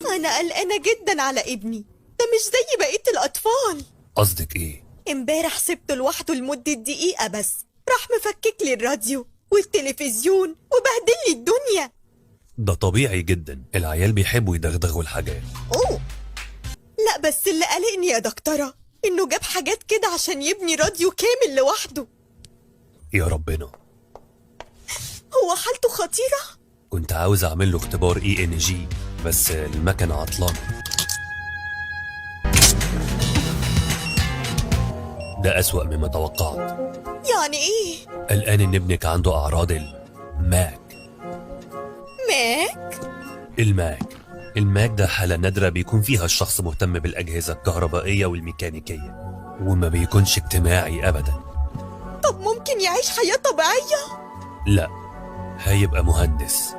أنا قلقانة جدا على ابني، ده مش زي بقية الأطفال. قصدك ايه؟ امبارح سبته لوحده لمدة دقيقة بس، راح مفكك لي الراديو والتلفزيون وبهدل لي الدنيا. ده طبيعي جدا، العيال بيحبوا يدغدغوا الحاجات. أوه لا، بس اللي قلقني يا دكتورة إنه جاب حاجات كده عشان يبني راديو كامل لوحده. يا ربنا. هو حالته خطيرة؟ كنت عاوز اعمل له اختبار ENG بس المكنه عطلانه. ده اسوأ مما توقعت. يعني إيه؟ قلقان ان ابنك عنده اعراض ال MAC. MAC؟ ال MAC، ال MAC ده حالة نادرة بيكون فيها الشخص مهتم بالأجهزة الكهربائية والميكانيكية وما بيكونش اجتماعي أبدا. طب ممكن يعيش حياة طبيعية؟ لا، هيبقى مهندس.